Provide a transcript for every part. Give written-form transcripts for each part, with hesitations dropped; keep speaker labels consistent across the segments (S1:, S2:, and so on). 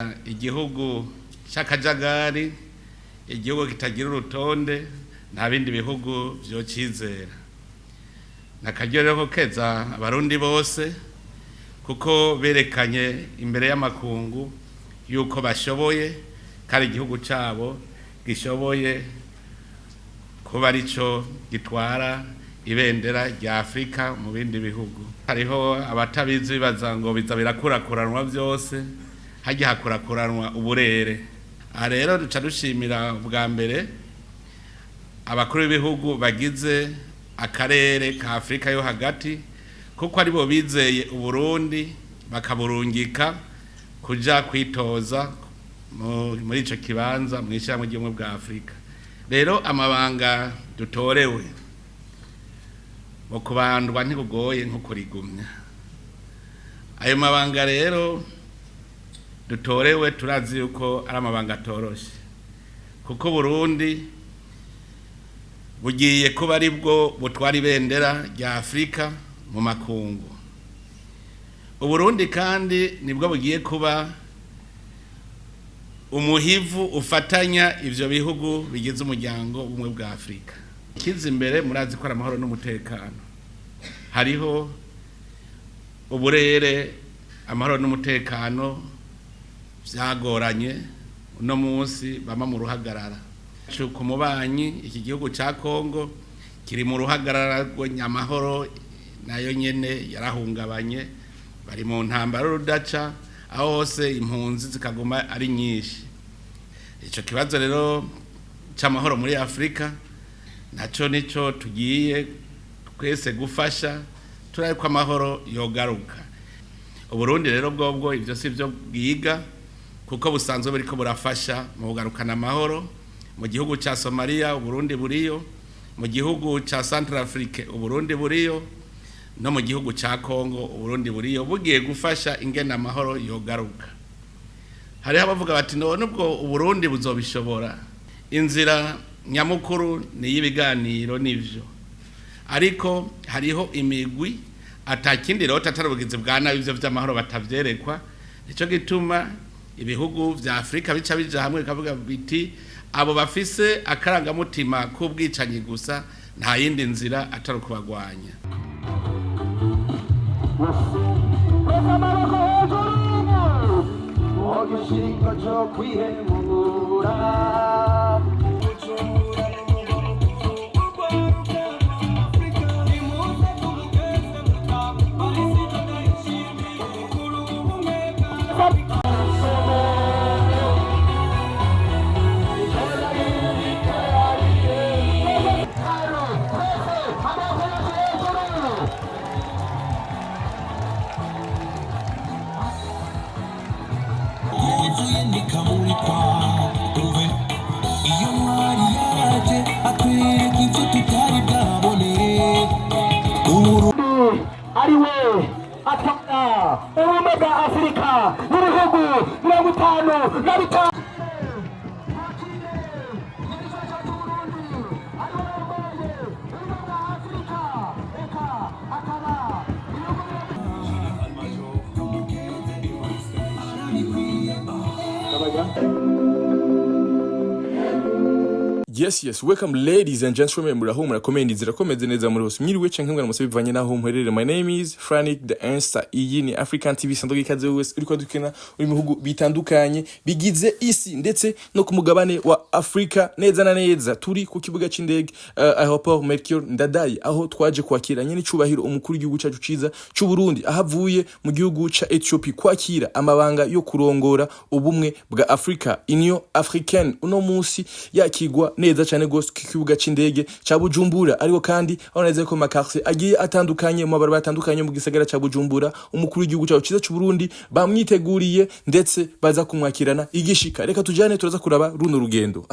S1: Igihugu c'akajagari, igihugu kitagira urutonde, nta bindi bihugu vyocizera. Nakaryo rero ko keza Abarundi bose, kuko berekanye imbere y'amakungu yuko bashoboye, kandi igihugu cabo gishoboye kuba arico gitwara ibendera rya Afrika mu bindi bihugu. Hariho abatabizi bibaza ngo biza birakurakuranwa vyose, harya hakurakuranwa uburere. Aha rero duca dushimira bwa mbere abakuru b'ibihugu bagize akarere ka Afrika yo hagati, kuko aribo bizeye Uburundi bakaburungika kuja kwitoza muri ico kibanza mw'ishirahamwe ry'ubumwe bwa Afrika. Rero amabanga dutorewe mu kubandwa ntikugoye nko kurigumya. Ayo mabanga rero dutorewe, turazi yuko ari amabanga atoroshe, kuko Burundi bugiye kuba ari bwo butwara ibendera rya Afrika mu makungu. Uburundi kandi nibwo bugiye kuba umuhivu ufatanya ivyo bihugu bigize umuryango w'ubumwe bwa Afrika. Ikiza imbere, murazi ko ari amahoro n'umutekano. Hariho uburere amahoro n'umutekano vyagoranye, uno munsi bama mu ruhagarara. Ku mubanyi, iki gihugu ca Kongo kiri mu ruhagarara, amahoro nayo nyene yarahungabanye, bari mu ntambara rudaca, aho hose impunzi zikaguma ari nyinshi. Ico kibazo rero c'amahoro muri Afrika naco nico tugiye twese gufasha, turabe ko amahoro yogaruka. Uburundi rero bwobwo ivyo si vyo bwiga, kuko busanzwe buriko burafasha mu kugarukana amahoro mu gihugu ca Somalia. Uburundi buriyo mu gihugu ca Centrafrique, Uburundi buriyo no mu gihugu ca Congo, Uburundi buriyo bugiye gufasha ingene amahoro yogaruka. Hariho abavuga bati: "None ubwo Uburundi buzobishobora?" Inzira nyamukuru ni iy'ibiganiro, nivyo, ariko hariho imigwi atakindi rota atari ubugizi bwa nabi, ivyo vy'amahoro batavyerekwa. Nico gituma ibihugu vya Afrika bica bija hamwe bikavuga biti: "Abo bafise akarangamutima k'ubwicanyi gusa, nta yindi nzira atari ukubagwanya."
S2: Twese amaboko hejuru mu gishingo cyo kwihemura. Twese amaboko yose hejuru.
S3: Yuzuye ndikamurikwa umve iyo ntwari yaje atwereka ibyo tutari bwabone ubu.
S2: Ari we atwara ubumwe bwa Afurika n'ibihugu 55.
S4: Yes, welcome, ladies and gentlemen. Muraho, murakomeye, ndizera ko meze neza muri hose. Mwiriwe canke mwaramutse bivanye naho muherereye. My name is Frank the Answer. Iyi ni African TV sandoga ikaze wese uriko dukina uri mu bihugu bitandukanye bigize isi, ndetse no ku mugabane wa Afrika. Neza na neza turi ku kibuga c'indege, aéroport Melchior Ndadaye, aho twaje kwakira nyene icubahiro umukuru w'igihugu cacu ciza c'u Burundi, aho avuye mu gihugu ca Ethiopia kwakira amabanga yo kurongora ubumwe bwa Afrika, Union Africaine. Uno munsi yakigwa neza cyane gose ku kibuga c'indege ca Bujumbura, ariko kandi aho neza ko ma quartier agiye atandukanye, mu mabarabara atandukanye mu gisagara ca Bujumbura, umukuru w'igihugu cacu ciza c'u Burundi bamwiteguriye, ndetse baza kumwakirana igishika. Reka tujane, turaza kuraba runo rugendo.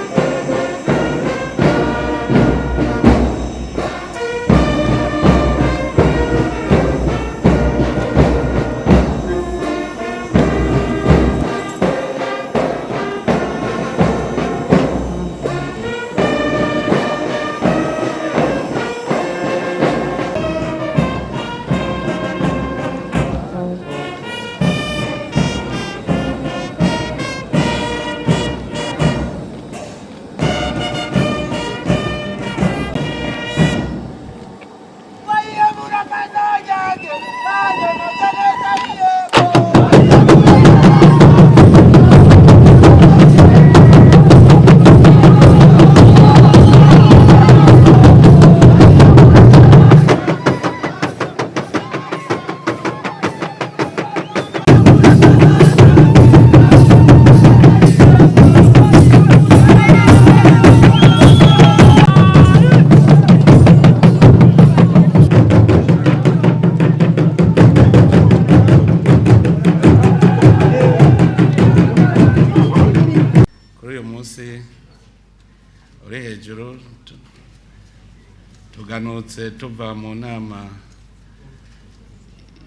S1: Munsi uri hejuru, tuganutse tuva mu nama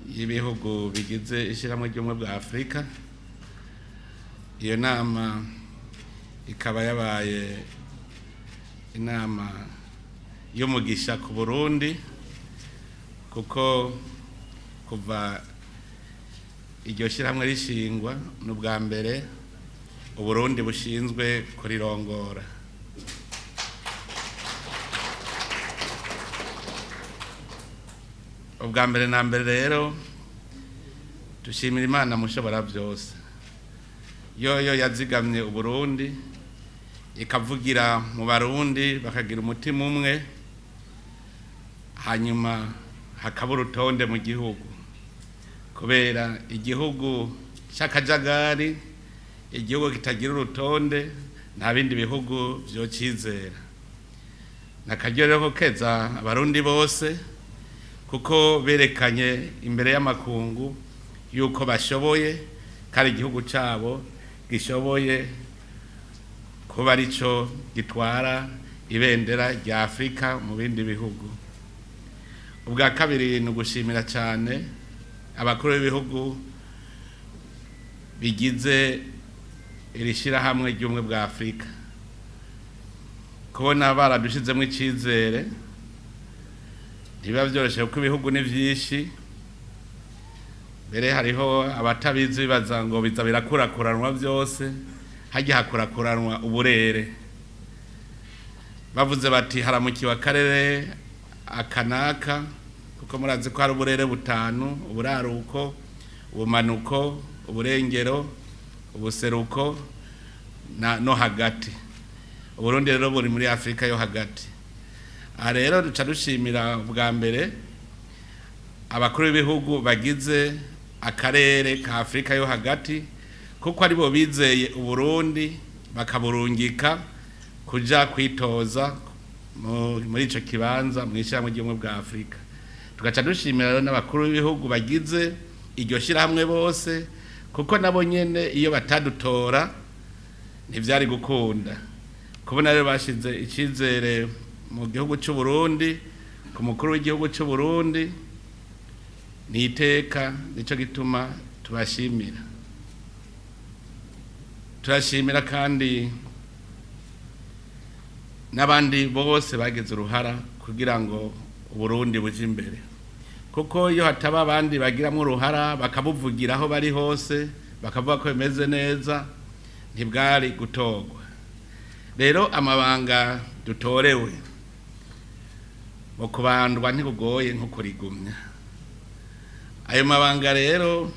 S1: y'ibihugu bigize Ishyirahamwe ry'Ubumwe bwa Afurika. Iyo nama ikaba yabaye inama y'umugisha ku Burundi, kuko kuva iryo shyirahamwe rishingwa ni ubwa mbere Uburundi bushinzwe kurirongora. Ubwa mbere na mbere rero, dushimira Imana Mushobora Byose, yoyo yazigamye Uburundi, ikavugira mu Barundi bakagira umutima umwe, hanyuma hakaba urutonde mu gihugu, kubera igihugu cy'akajagari, igihugu kitagira urutonde, nta bindi bihugu vyocizera. Nakaryo rero ko keza Abarundi bose, kuko berekanye imbere y'amakungu yuko bashoboye, kandi igihugu cabo gishoboye kuba arico gitwara ibendera rya Afurika mu bindi bihugu. Ubwa kabiri ni ugushimira cyane abakuru b'ibihugu bigize iri shyirahamwe ry'Ubumwe bwa Afurika, kubona baradushizemo icyizere. Ntibiba byoroshye, kuko ibihugu ni byinshi. Mbere hariho abatabizi bibaza ngo biza birakurakuranwa byose. Hajya hakurakuranwa uburere. Bavuze bati haramukiwe akarere akanaka, kuko murazi ko hari uburere butanu: uburaruko, ubumanuko, uburengero, ubuseruko na no hagati. Uburundi rero buri muri Afurika yo hagati. Aha rero duca dushimira bwa mbere abakuru b'ibihugu bagize akarere ka Afurika yo hagati, kuko aribo bizeye Uburundi bakaburungika kuja kwitoza muri ico kibanza mu Ishyirahamwe ry'Ubumwe bwa Afurika. Tugaca dushimira rero n'abakuru b'ibihugu bagize iryo shyirahamwe bose, kuko nabo nyene iyo batadutora ntivyari gukunda. Kubona rero bashize icizere mu gihugu cy'u Burundi, ku mukuru w'igihugu cy'u Burundi, ni iteka. Nico gituma tubashimira. Turashimira kandi n'abandi bose bagize uruhara kugira ngo Uburundi buje imbere, kuko iyo hataba abandi bagiramo uruhara, bakabuvugira aho bari hose, bakavuga ko bimeze neza, ntibwari gutorwa. Rero amabanga dutorewe ngo kubandwa ntikugoye nko kurigumya. Ayo mabanga rero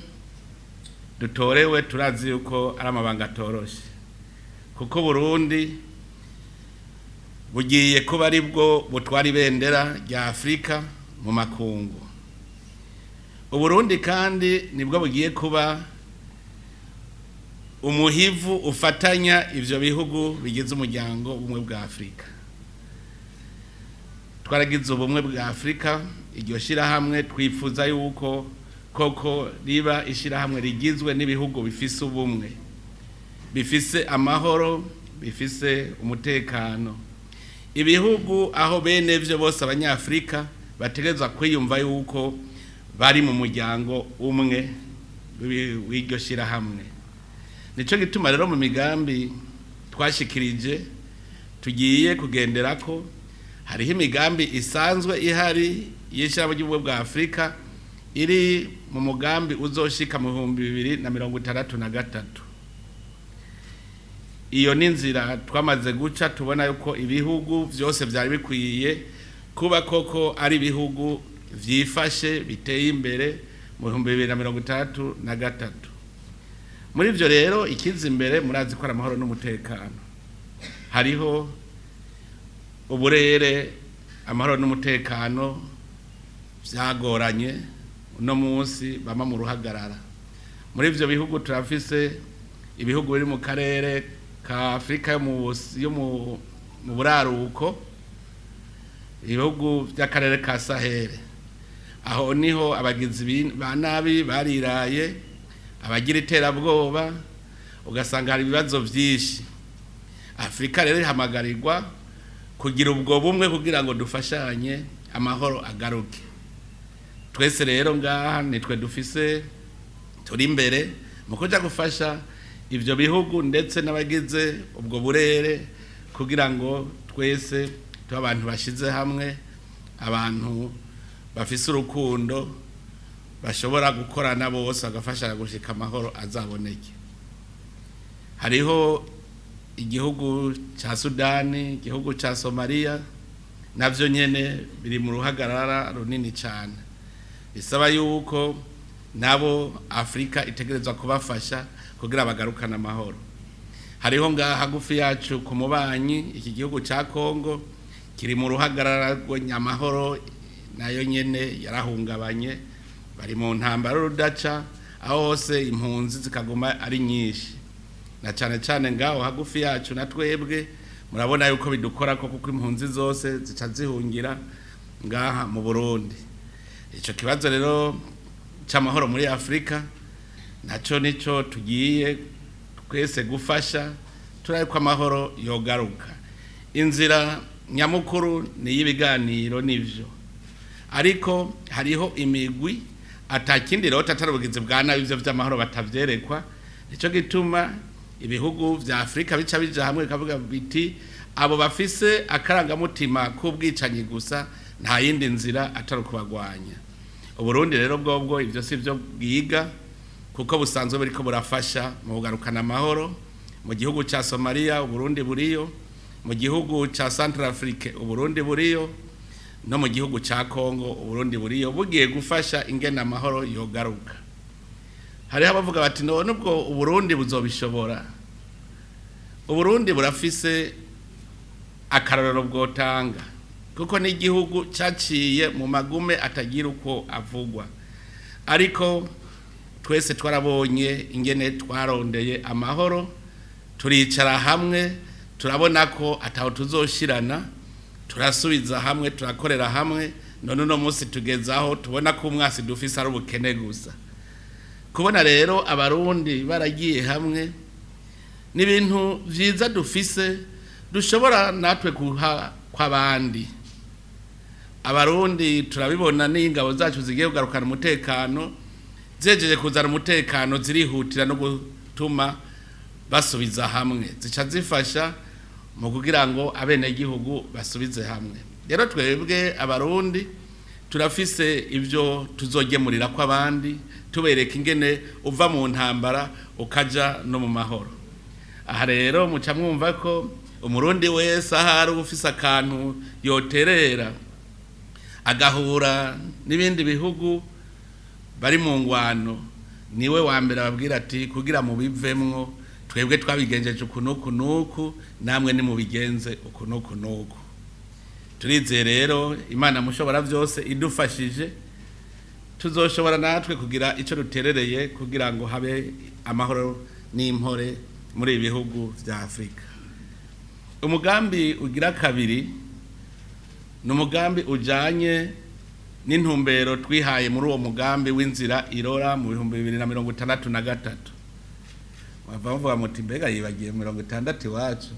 S1: dutorewe, turazi yuko ari amabanga atoroshe, kuko Burundi bugiye kuba ari bwo butwara ibendera rya Afurika mu makungu. Uburundi kandi nibwo bugiye kuba umuhivu ufatanya ivyo bihugu bigize umuryango Ubumwe bwa Afurika. Twaragize Ubumwe bwa Afurika, iryo shirahamwe twifuza yuko koko riba ishirahamwe rigizwe n'ibihugu bifise ubumwe, bifise amahoro, bifise umutekano, ibihugu aho bene vyo bose Abanyafurika bategerezwa kwiyumva yuko bari mu muryango umwe w'iryo shirahamwe. Nico gituma rero mu migambi twashikirije tugiye kugenderako, hariho imigambi isanzwe ihari y'Ishyirahamwe ry'Ubumwe bwa Afurika, iri mu mugambi uzoshika mu 2063. Iyo ni inzira twamaze guca, tubona yuko ibihugu byose byari bikwiye kuba koko ari ibihugu vyifashe, biteye imbere mu 2063. Muri ivyo rero, ikiza imbere murazi ko ari amahoro n'umutekano. Hariho uburere amahoro n'umutekano vyagoranye, uno munsi bama mu ruhagarara. Muri ivyo bihugu turafise ibihugu biri mu karere ka Afurika yo mu buraruko, ibihugu by'akarere ka Sahel. Aho niho abagizi ba nabi bariraye, abagira iterabwoba, ugasanga hari ibibazo vyinshi. Afurika rero ihamagarirwa kugira ubwo bumwe kugira ngo dufashanye amahoro agaruke. Twese rero ngaha nitwe dufise turi imbere mu kuja gufasha ivyo bihugu ndetse n'abagize ubwo burere, kugira ngo twese tube abantu bashize hamwe, abantu bafise urukundo, bashobora gukorana bose bagafashanya gushika amahoro azaboneke. Hariho igihugu ca Sudani, igihugu ca Somaliya, navyo nyene biri mu ruhagarara runini cane, bisaba yuko nabo Afrika itegerezwa kubafasha kugira bagarukane amahoro. Hariho ngaha hagufi yacu ku mubanyi, iki gihugu ca Kongo kiri mu ruhagarara rw'amahoro, nayo nyene yarahungabanye, bari mu ntambara rudaca, aho hose impunzi zikaguma ari nyinshi, na cane cane ngaho hagufi yacu. Na twebwe murabona yuko bidukora ko, kuko impunzi zose zica zihungira ngaha mu Burundi. Ico kibazo rero c'amahoro muri Afrika naco nico tugiye twese gufasha, turabe ko amahoro yogaruka. Inzira nyamukuru ni iy'ibiganiro, nivyo, ariko hariho imigwi atakindi rero atari ubugizi bwa nabi, ivyo vy'amahoro batavyerekwa. Nico gituma ibihugu vya Afrika bica bija hamwe bikavuga biti: abo bafise akarangamutima k'ubwicanyi gusa, nta yindi nzira atari ukubagwanya. Uburundi rero bwobwo ivyo si vyo bwiga, kuko busanzwe buriko burafasha mu kugarukana amahoro. Mu gihugu ca Somalia Uburundi buriyo, mu gihugu ca Centrafrique Uburundi buriyo, no mu gihugu ca Congo Uburundi buriyo, bugiye gufasha ingene amahoro yogaruka. Hariho abavuga bati: none ubwo Uburundi buzobishobora? Uburundi burafise akarorero bwotanga, kuko n'igihugu caciye mu magume atagira uko avugwa, ariko twese twarabonye ingene twarondeye amahoro, turicara hamwe, turabona ko ataho tuzoshirana, turasubiza hamwe, turakorera hamwe. None uno munsi tugezaho tubona ko umwasi dufise ari ubukene gusa. Kubona rero Abarundi baragiye hamwe ni ibintu vyiza dufise, dushobora natwe guha kw'abandi. Abarundi turabibona n'ingabo zacu zigiye kugarukana umutekano, zejeje kuzana umutekano zirihutira no gutuma basubiza hamwe, zica zifasha mu kugira ngo abenegihugu basubize hamwe. Rero twebwe Abarundi turafise ibyo tuzogemurira ko abandi, tubereka ingene uva mu ntambara ukaja no mu mahoro. Aha rero muca mwumva ko Umurundi wese ahari ufise akantu yoterera, agahura n'ibindi bihugu bari mu ngwano, niwe wa mbere ababwira ati: kugira mubivemwo, twebwe twabigenjeje uku n'uku n'uku, namwe nimubigenze uku n'uku n'uku. Turizeye rero Imana mushobora byose idufashije, tuzoshobora natwe kugira icyo duterereye kugira ngo habe amahoro n'impore muri ibi bihugu vya Afurika. Umugambi ugira kabiri ni umugambi ujanye n'intumbero twihaye muri uwo mugambi w'inzira irora mu 2063. Bava bavuga muti: mbega yibagiye 60 iwacu?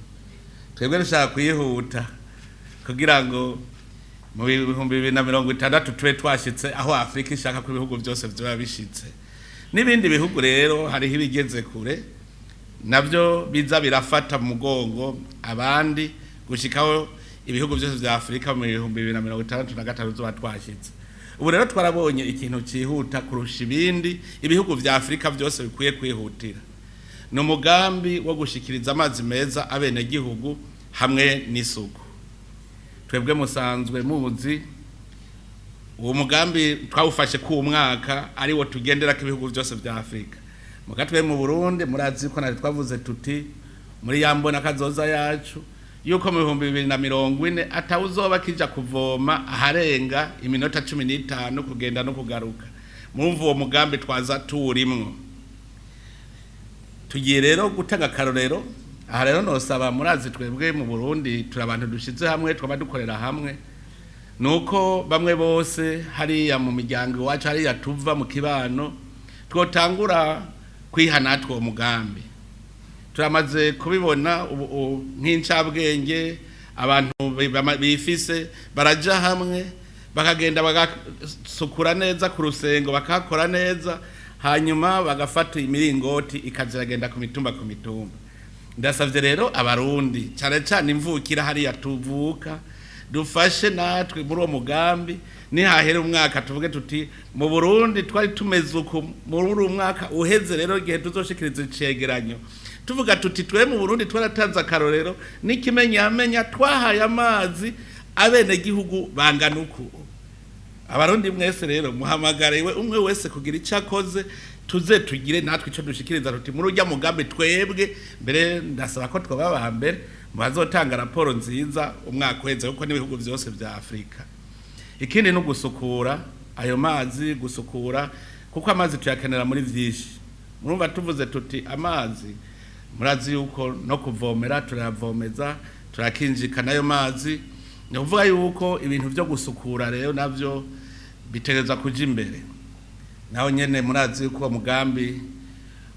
S1: Twebwe dushaka kuyihuta kugira ngo mu 2060 tube twashitse aho Afurika ishaka ko ibihugu byose vyoba bishitse. N'ibindi bihugu rero hariho ibigeze kure, navyo biza birafata mu mugongo abandi gushikaho ibihugu byose vya Afurika mu 2063 zoba twashitse. Ubu rero twarabonye ikintu cihuta kurusha ibindi ibihugu vya Afurika byose bikwiye kwihutira, ni umugambi wo gushikiriza amazi meza abenegihugu hamwe n'isuku. Twebwe musanzwe muzi uwo mugambi twawufashe ku mwaka ari wo tugenderako ibihugu byose vya Afurika. Muga twe mu Burundi murazi ko natwe twavuze tuti muri ya mbona kazoza yacu yuko mu 2040 atawuzoba kija kuvoma aharenga iminota 15 kugenda no kugaruka. Murumva uwo mugambi twaza tuwurimwo. Tugiye rero gutanga akarorero. Aha rero nosaba, murazi twebwe mu Burundi turi abantu dushize hamwe, twaba dukorera hamwe, nuko bamwe bose hariya mu miryango iwacu, hariya tuva mu kibano, twotangura kwiha natwe uwo mugambi. Turamaze kubibona ubu nk'incabwenge, abantu bifise baraja hamwe, bakagenda bagasukura neza ku rusengo, bakahakora neza, hanyuma bagafata imiringoti ikaziragenda ku mitumba ku mitumba. Ndasavye rero Abarundi, cane cane imvukira hariya tuvuka, dufashe natwe muri uwo mugambi. Nihahera umwaka tuvuge tuti: "Mu Burundi twari tumeze uku muri uyu mwaka uheze." Rero igihe tuzoshikiriza icegeranyo, tuvuga tuti: "Twe mu Burundi twaratanze akarorero n'ikimenyamenya, twahaye amazi abenegihugu bangana uku." Abarundi mwese rero muhamagariwe umwe wese kugira icyo akoze, tuze tugire natwe icyo dushikiriza, tuti muri urya mugambi twebwe mbere. Ndasaba ko twaba aba mbere mu bazotanga raporo nziza umwaka uheze, kuko n'ibihugu byose vya Afurika. Ikindi ni ugusukura ayo mazi, gusukura, kuko amazi tuyakenera muri vyinshi. Murumva tuvuze tuti amazi, murazi yuko no kuvomera turayavomeza, turakinjika n'ayo mazi. Ni ukuvuga yuko ibintu vyo gusukura rero navyo bitegerezwa kuja imbere. Naho nyene murazi yuko uwo mugambi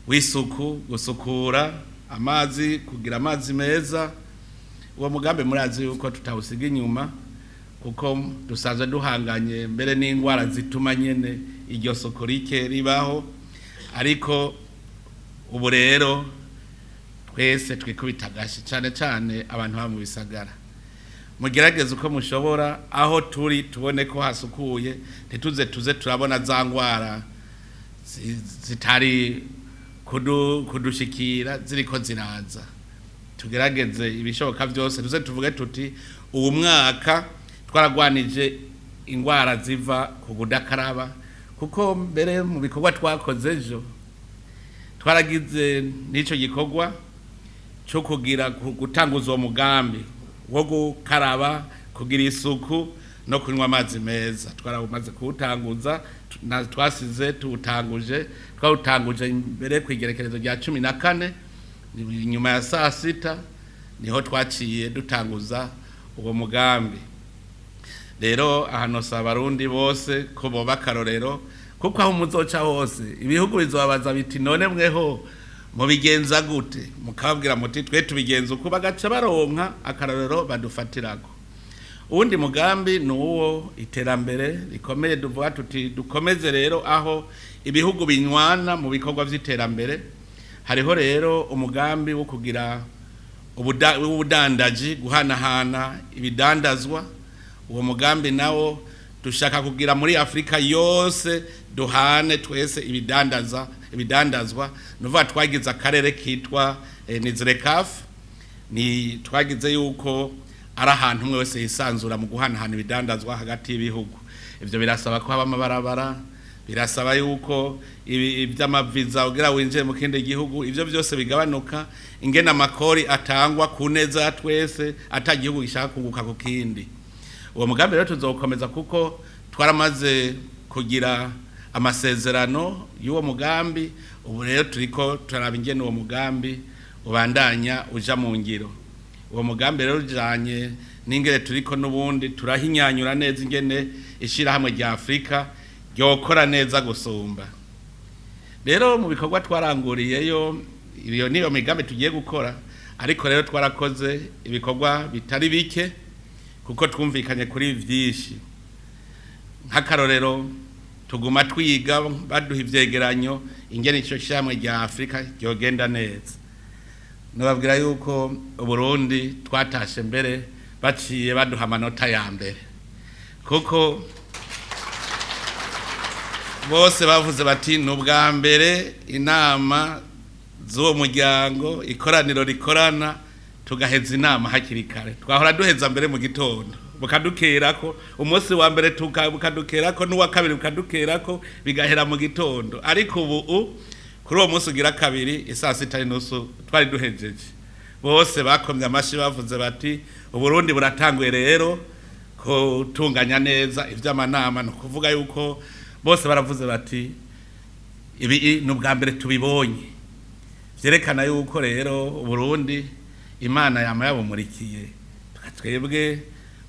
S1: w'isuku, gusukura amazi, kugira amazi meza, uwo mugambi murazi yuko tutawusiga inyuma, kuko dusanzwe duhanganye mbere n'indwara zituma nyene iryo suku rike ribaho. Ariko ubu rero twese twikubita agashi, cane cane abantu baba mu bisagara, mugerageze uko mushobora aho turi tubone ko hasukuye, ntituze tuze turabona za ngwara zitari kudushikira ziriko ziraza. Tugerageze ibishoboka byose, tuze tuvuge tuti: "Uwu mwaka twaragwanije ingwara ziva ku kudakaraba." Kuko mbere mu bikorwa twakoze ejo, twaragize n'icyo gikorwa cyo kugira gutanguza uwo mugambi wo gukaraba, kugira isuku no kunywa amazi meza. Twarawumaze kuwutanguza, twasize tuwutanguje, twawutanguje mbere ku igerekerezo rya 14 nyuma ya saa sita, niho twaciye dutanguza uwo mugambi. Rero ahantu saba Abarundi bose ko boba akarorero, kuko aho muzoca hose ibihugu bizobabaza biti: "None mweho mubigenza gute?" Mukababwira muti: "Twe tubigenza uko," bagaca baronka akarorero badufatirako. Uwundi mugambi ni uwo iterambere rikomeye. Tuvuga tuti dukomeze rero aho ibihugu binywana mu bikorwa vy'iterambere. Hariho rero umugambi wo kugira w'ubudandaji, guhanahana ibidandazwa. Uwo mugambi nawo dushaka kugira muri Afurika yose duhane twese ibidandazwa. Nuvuga twagize akarere kitwa Nizlecaf, ni twagize yuko ari ahantu umwe wese yisanzura mu guhanahana ibidandazwa hagati y'ibihugu. Ivyo birasaba ko haba amabarabara, birasaba yuko ivy'amaviza kugira winjire mu kindi gihugu, ivyo byose bigabanuka, ingene amakori atangwa ku neza ya twese, ata gihugu gishaka kunguka ku kindi. Uwo mugambi rero tuzowukomeza, kuko twaramaze kugira amasezerano y'uwo mugambi. Ubu rero turiko turaraba ingene uwo mugambi ubandanya uja mu ngiro. Uwo mugambi rero ujanye n'ingene turiko n'ubundi turahinyanyura neza ingene ishirahamwe rya Afurika ryokora neza gusumba. Rero mu bikorwa twaranguriyeyo, iyo niyo migambi tugiye gukora. Ariko rero twarakoze ibikorwa bitari bike, kuko twumvikanye kuri vyinshi. Nk'akarorero, tuguma twiga, baduha ivyegeranyo ingene ico shyirahamwe rya Afurika ryogenda neza. Nababwira yuko Uburundi twatashe mbere baciye baduha amanota ya mbere, kuko bose bavuze bati: "Ni ubwa mbere inama z'uwo muryango, ikoraniro rikorana, tugaheza inama hakiri kare. Twahora duheza mbere mu gitondo, bukadukerako umunsi wa mbere, bukadukerako n'uwa kabiri, bukadukerako, bigahera mu gitondo. Ariko ubu kuri uwo munsi ugira kabiri, isaa sita n'inusu twari duhejeje." Bose bakomye amashi, bavuze bati: "Uburundi buratanguye rero gutunganya neza ivy'amanama." Ni ukuvuga yuko bose baravuze bati: "Ibi ni ubwa mbere tubibonye." Vyerekana yuko rero Uburundi Imana yama yabumurikiye. Twebwe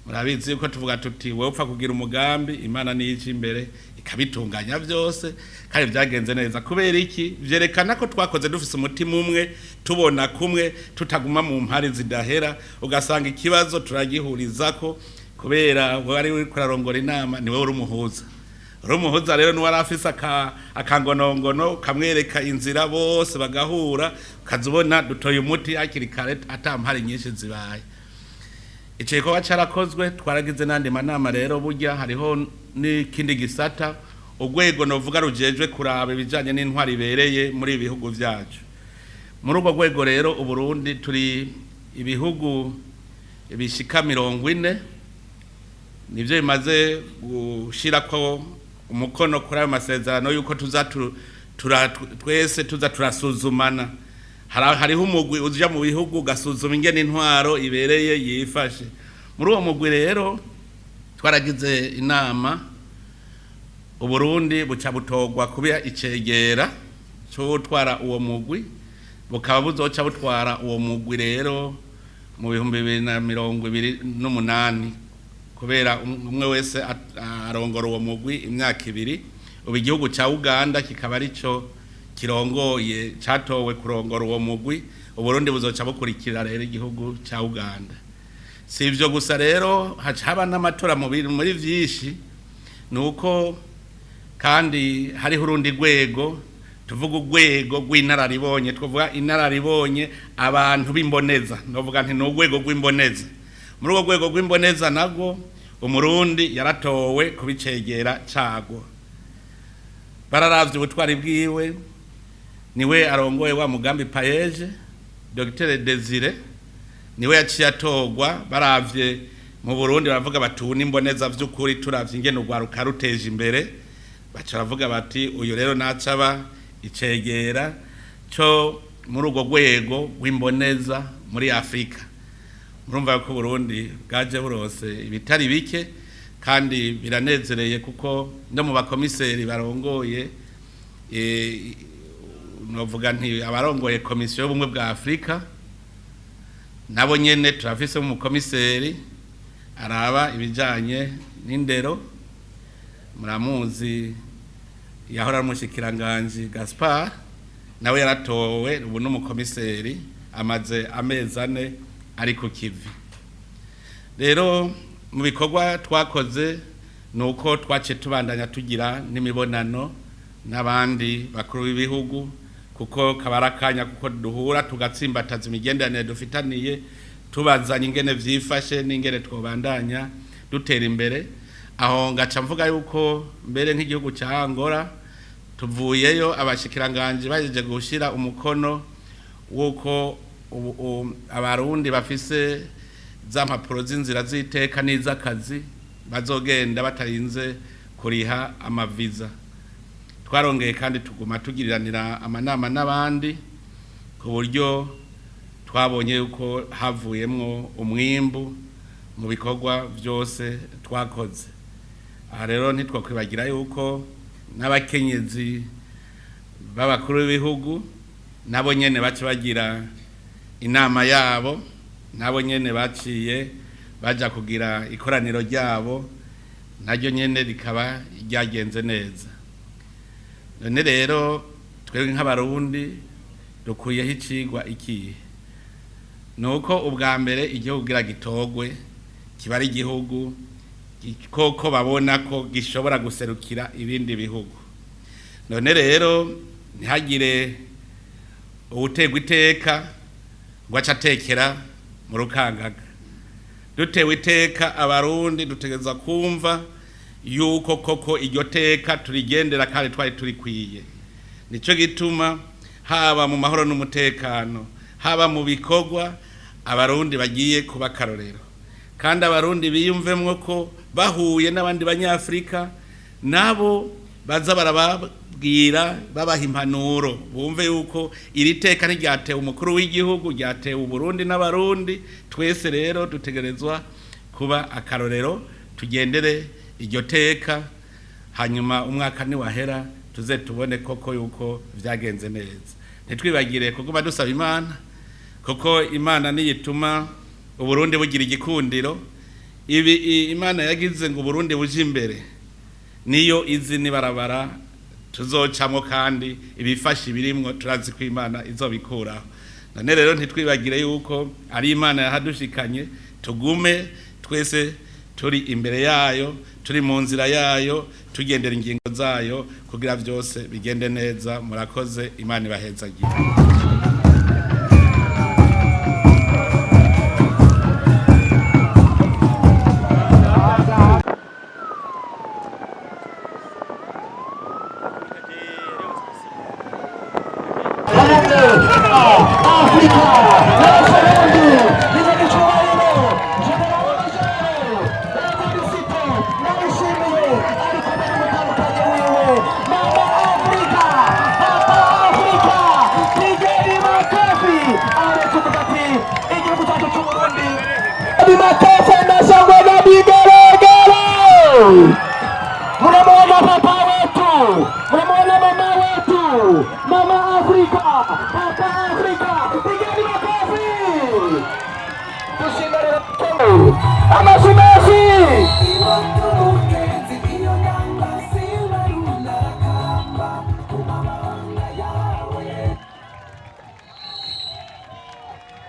S1: murabizi yuko tuvuga tuti: "Wewe upfa kugira umugambi, Imana niyo ija imbere ikabitunganya byose." Kandi vyagenze neza. Kubera iki? Vyerekana ko twakoze dufise umutima umwe, Tubona kumwe tutaguma mu mpari zidahera, ugasanga ikibazo turagihurizako kubera wari uri kurarongora inama niwe uri umuhuza. Uri umuhuza rero niwe wari afise akangonongono kamwereka inzira, bose bagahura, ukazubona dutoye umuti hakiri kare ata mpari nyinshi zibaye. Ico gikorwa carakozwe, twaragize n'andi manama. Rero burya hariho n'ikindi gisata, urwego novuga rujejwe kuraba ibijanye n'intwari ibereye muri ibi bihugu vyacu. Muri urwo rwego rero, Uburundi turi ibihugu bishika 40 nivyo bimaze gushirako umukono kuri ayo masezerano yuko tuza twese tuza turasuzumana. Hariho umugwi uja mu bihugu ugasuzuma ingene intwaro ibereye yifashe. Muri uwo mugwi rero twaragize inama, Uburundi buca butogwa kuba icegera c'utwara uwo mugwi, bukaba buzoca butwara uwo mugwi rero mu 2028, kubera umwe wese arongora uwo mugwi imyaka 2. Ubu igihugu ca Uganda kikaba arico kirongoye, catowe kurongora uwo mugwi. Uburundi buzoca bukurikira rero igihugu ca Uganda. Si ivyo gusa rero, haca haba n'amatora muri vyinshi. Nuko kandi hariho urundi rwego, tuvuga urwego rw'inararibonye, twavuga inararibonye, abantu b'imboneza, novuga nti ni urwego rw'imboneza. Muri urwo rwego rw'imboneza nabwo Umurundi yaratowe kubicegera cago. Bararavye ubutwari bwiwe, niwe arongoye wa mugambi PAEEJ, Dr Desire, niwe yaciye atorwa. Baravye mu Burundi baravuga bati: "Ubu n'imboneza vy'ukuri, turavye ingene urwaruka ruteje imbere." Baca baravuga bati: "Uyu rero nacaba icegera co muri urwo rwego rw'imboneza muri Afrika." Murumva ko Burundi bwaje burose ibitari bike kandi biranezereye, kuko no mu bakomiseri barongoye, novuga nti abarongoye Komisiyo y'Ubumwe bwa Afrika, nabo nyene turafise umukomiseri araba ibijanye n'indero, muramuzi, yahora ari umushikiranganji Gaspard, nawe yaratowe, ubu n'umukomiseri, amaze amezi 4 ari ku kivi. Rero mu bikorwa twakoze ni uko twaciye tubandanya tugira n'imibonano n'abandi bakuru b'ibihugu, kuko kabara akanya kuko duhura tugatsimbataza imigenderanire dufitaniye, tubazanye ingene vyifashe n'ingene twobandanya dutera imbere. Aho ngaca mvuga yuko mbere nk'igihugu ca Angola, tuvuyeyo abashikiranganje bajeje gushira umukono wuko Abarundi bafise za mpapuro z'inzira z'iteka n'iz'akazi bazogenda batarinze kuriha amaviza. Twarongeye kandi tuguma tugiriranira amanama n'abandi, ku buryo twabonye yuko havuyemwo umwimbu mu bikorwa byose twakoze. Aha rero ntitwakwibagira yuko n'abakenyezi b'abakuru b'ibihugu nabo nyene baca bagira inama yabo, nabo nyene baciye baja kugira ikoraniro ryabo, naryo nyene rikaba ryagenze neza. None rero twebwe nk'Abarundi dukuyeho icigwa ikihe? Nuko ubwa mbere igihugu kugira gitogwe kiba ari igihugu koko babona ko gishobora guserukira ibindi bihugu. None rero ntihagire uwutegwa iteka ngo ace atekera mu rukangaga. Dutewe iteka, Abarundi dutegereza kumva yuko koko iryo teka turigendera kandi twari turikwiye. Nico gituma haba mu mahoro n'umutekano, haba mu bikorwa, Abarundi bagiye kuba akarorero, kandi Abarundi biyumvemwo ko bahuye n'abandi Banyafrika nabo baza barababwira, babaha impanuro, bumve yuko iri teka ntiryatewe umukuru w'igihugu, ryatewe Uburundi n'Abarundi twese. Rero dutegerezwa kuba akarorero, tugendere iryo teka, hanyuma umwaka niwahera tuze tubone koko yuko vyagenze neza. Ntitwibagire kuguma dusaba Imana, kuko Imana niyituma Uburundi bugira igikundiro. Ibi Imana yagize ngo Uburundi buje imbere, niyo izi nibarabara tuzocamwo, kandi ibifasha ibirimwo turazi ko Imana izobikuraho. None rero ntitwibagire yuko ari Imana yahadushikanye, tugume twese turi imbere yayo, turi mu nzira yayo, tugendera ingingo zayo kugira byose bigende neza. Murakoze, Imana ibahezagire.
S2: Afurika n'Abarundi n'igicyubahiro General Major Evariste Ndayishimiye ari kumwe n'umutandukanye wiwe Mama Afurika, Papa Afurika. Pigeni makofi aratuvuga ati igihugu cyacu cy'Uburundi. Makofi na shangwe na vigelegele. Mnamuona papa wetu, mnamuona mama wetu, Mama Afrika, Papa Afrika, pigeni makofi. Tushindane amashyi menshi.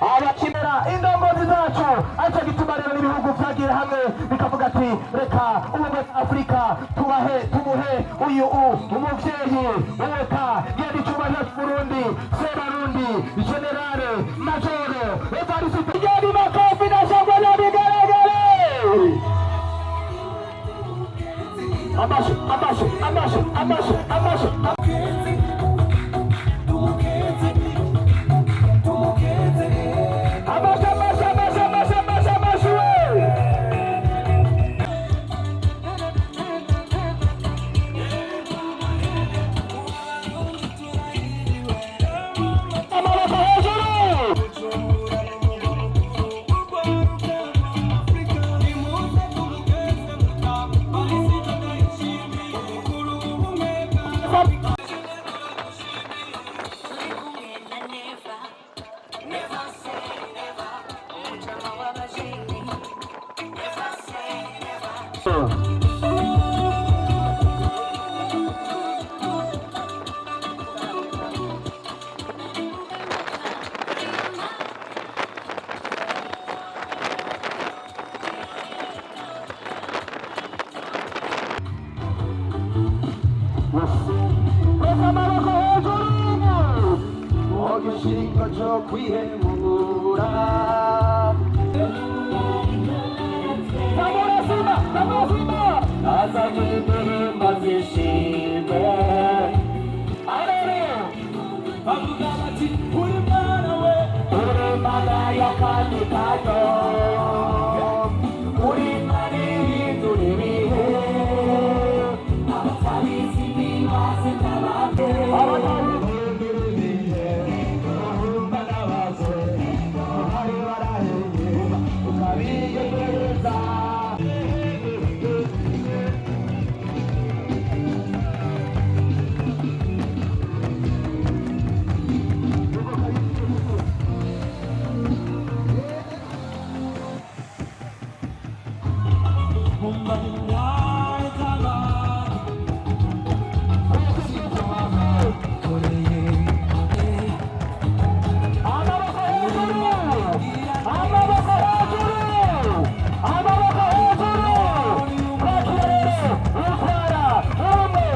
S2: Abakinira indongozi zacu, aricyo gituma rero n'ibihugu vyagiye hamwe bikavuga ati reka ubumwe bwa Afurika tubahe, tumuhe uyu umuvyeyi weka yari icyubahiro cy'Uburundi, Sebarundi General Major Evariste. Pigeni makofi na shangwe na vigelegele. Amashi, amashi, amashi, amashi, amashi. Amashi, amashi, amashi, amashi, amashi, amashi we. Amaboko hejuru.
S5: Turi kumwe na Neva, never say never, umujama w'abajene, never say never.
S2: Reka amaboko hejuru.
S6: Igishingo cyo kwihemura.
S2: Zamura Simba, zamura Simba.
S6: Azanye indirimbo zishimwe.
S2: Arere.
S6: Bavuga bati uri mwana we,
S2: Uri mana y'akandi kanyo. Uri mana ihindura ibihe.
S6: Abatabizi bibaze n'abandi.
S2: Abatabizi
S6: ibihe, urumva n'abaze, uhari baraheye, ukabiyegereza.
S2: Amaboko hejuru! Amaboko hejuru! Amaboko hejuru! Kwakira rero utwara ubumwe.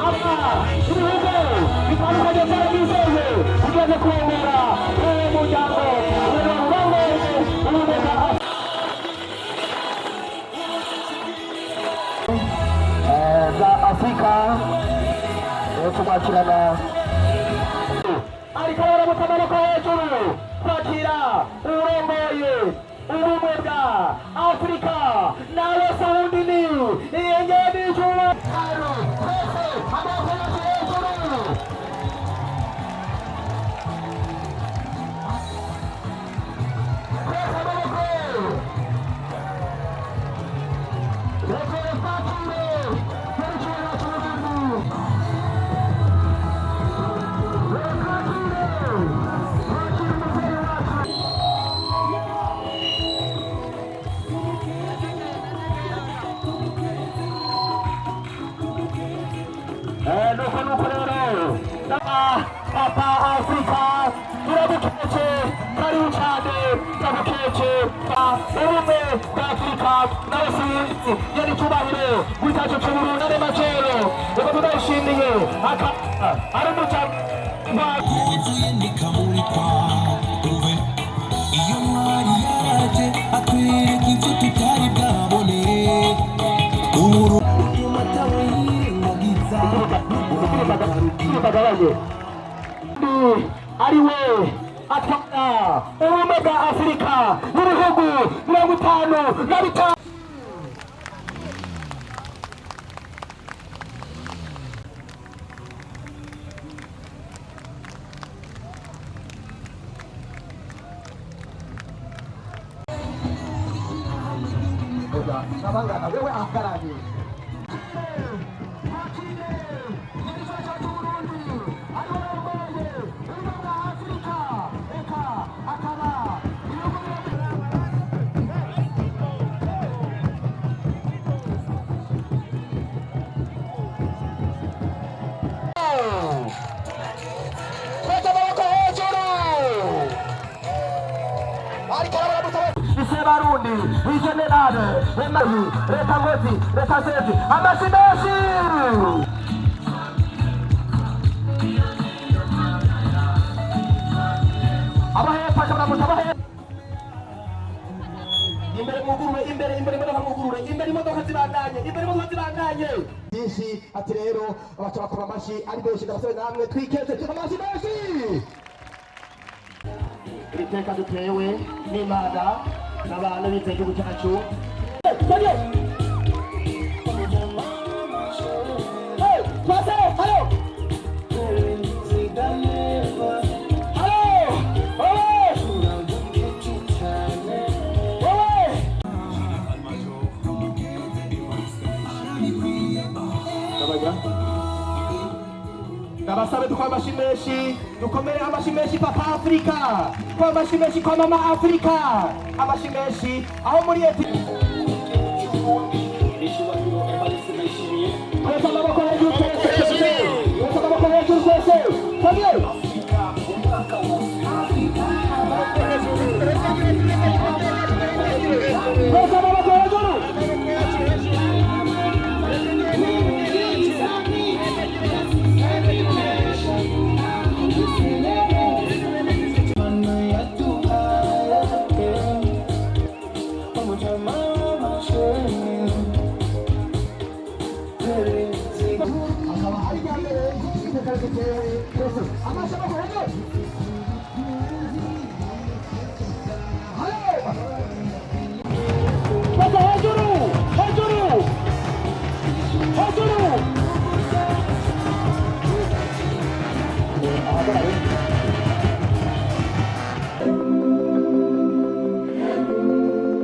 S2: Aba ibihugu bitandukanye byarabizeye tugeze kurongora uwo muryango urongoye ubumwe bwa za Afurika tumwakirana ariko aramutse amaboko hejuru twakira urongoye. Ubumwe bwa Afurika nawe se wundi ni iyenyeri ijuru. Twese amaboko yacu hejuru. Twese amaboko. Reka twakire yerekeye cy'uburundi. Reka twakire umubyeyi wacu. Nuko nuko rero papa Afurika, turagukeje, karibu cyane, turagukeje. Ubumwe bwa Afurika nawe sinzi yari icyubahiro w'icyacu cy'Uburundi ari majoro reka tunayishimiye akaba ari umucanga.
S3: Yuzuye ndikamurikwa, umve iyo ntwari yaraje atwereka ibyo tutari bwabone. Uburu utuma atawe yirengagiza.
S2: Bagabanye ari we atwara ubumwe bwa Afurika n'ibihugu 55. Abangana wewe ahagarariye Barundi ijenerale emayi reka ngozi reka sezi amasi menshi. Abahepfo ashobora gusa abahepfo imbere mwugurure, imbere, imbere imodoka mwugurure, imbere imodoka zibandanye, imbere imodoka zibandanye byinshi. Ati rero abaca bakoma amashyi ari benshi, ndabasore namwe twikeze amashyi menshi. Iri teka dutewe n'Imana n'abantu bize igihugu cyacu. Hey, twase, halo! Halo! Wowe! Wowe! Ndabasabe dukore amashyi menshi, dukomere amashyi menshi papa Afurika, kwa amashyi menshi kwa mama Afurika, amashyi menshi aho muri eti. Twese amaboko hejuru, twese twese, twese amaboko hejuru, twese twese. Twese amaboko hejuru. Akaba ari rya mbere iteka ritewe twese amashyi, amaboko hejuru. Halo! Twese hejuru, hejuru, hejuru.